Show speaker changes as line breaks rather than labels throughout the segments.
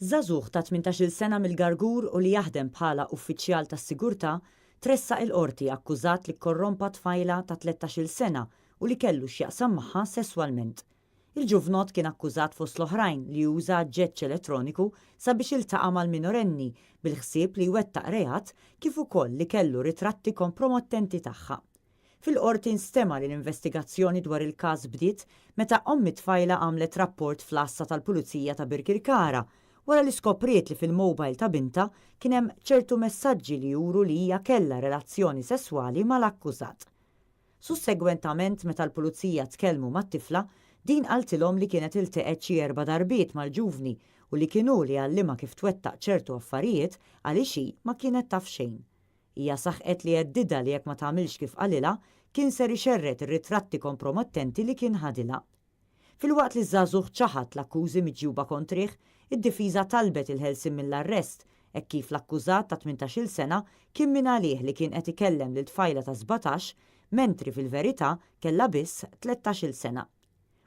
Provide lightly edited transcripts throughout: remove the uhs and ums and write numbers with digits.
Żagħżugħ ta' 18-il sena mill-Gargur u li jaħdem bħala uffiċjal tas-sigurtà tressaq il-Qorti akkużat li kkorrompa tfajla ta' 13-il sena u li kellu x'jaqsam magħha sesswalment. Il-ġuvnott kien akkużat fost l-oħrajn li uża aġġeġġ elettroniku sabiex iltaqa' mal-minorenni bil-ħsieb li jwettaq reat kif ukoll li kellu ritratti kompromottenti tagħha. Fil-Qorti nstema' li l-investigazzjoni dwar il-każ bdiet meta omm it-tfajla għamlet rapport fl-għassa tal-Pulizija ta' Birkirkara wara li skopriet li fil-mobile ta' bintha kien hemm ċertu messaġġi li juru li hija kellha relazzjoni sesswali mal-akkużat. Sussegwentament meta l-Pulizija tkellmu mat-tifla, din qaltilhom li kienet ilteqgħet xi erba' darbiet mal-ġuvni u li kien hu li għallimha kif twettaq ċertu affarijiet għaliex hi ma kienet taf xejn. Hija saħqet li heddidha li jekk ma tagħmilx kif qalilha, kien ser ixerred ir-ritratti kompromettenti li kien ħadilha. Filwaqt li ż-żagħżugħ ċaħad l-akkużi miġjuba kontrih, id-difiża talbet il-ħelsien mill-arrest hekk kif l-akkużat ta' 18-il sena kien mingħalih li kien qed ikellem lil tfajla ta' 17 mentri fil-verità kellha biss 13-il sena.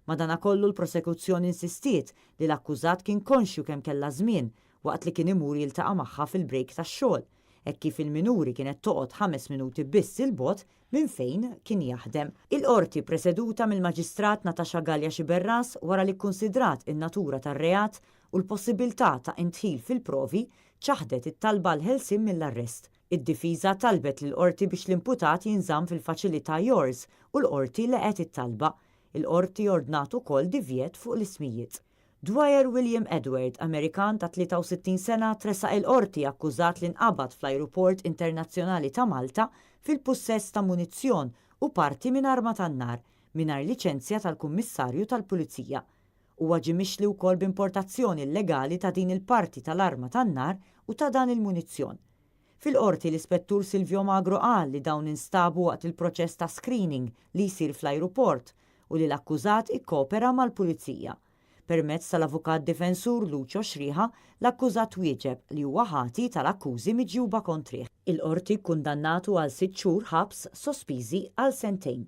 Madanakollu l-prosekuzzjoni insistiet li l-akkużat kien konxju kemm kellha żmien waqt li kien imur jiltaqa' magħha fil-break tax-xogħol, hekk kif il-minuri kienet toqgħod ħames minuti biss 'il bogħod minn fejn kien jaħdem. Il-Qorti preseduta mill-Maġistrat Natasha Galea Sciberras wara li kkunsidrat in-natura tar-reat u l-possibbiltà ta' indħil fil-provi ċaħdet it-talba għall-ħelsien mill-arrest. Id-difiża talbet lill-Qorti biex l-imputat jinżamm fil-faċilità Yours u l-Qorti leqgħet it-talba. Il-Qorti ordnat ukoll divjett fuq l-ismijiet. Dwyer William Edward, Amerikan ta' 63 sena tressaq il-Qorti akkużat li nqabad fl-Ajruport Internazzjonali ta' Malta fil-pussess ta' munizzjon u parti minn arma tan-nar, mingħajr liċenzja tal-Kummissarju tal-Pulizija. Huwa ġie mixli wkoll b'importazzjoni illegali ta' din il-parti tal-arma tan-nar u ta' dan il-munizzjon. Fil-Qorti l-Ispettur Silvio Magro qal li dawn instabu waqt il-proċess ta' screening li jsir fl-ajruport u li l-akkużat ikkopera mal-Pulizija. Permezz tal-avukat difensur Lucio Xriħa, l-akkużat wieġeb li huwa ħati tal-akkużi miġjuba kontrih. Il-Qorti kkundannatu għal sitt xhur ħabs sospiżi għal sentejn.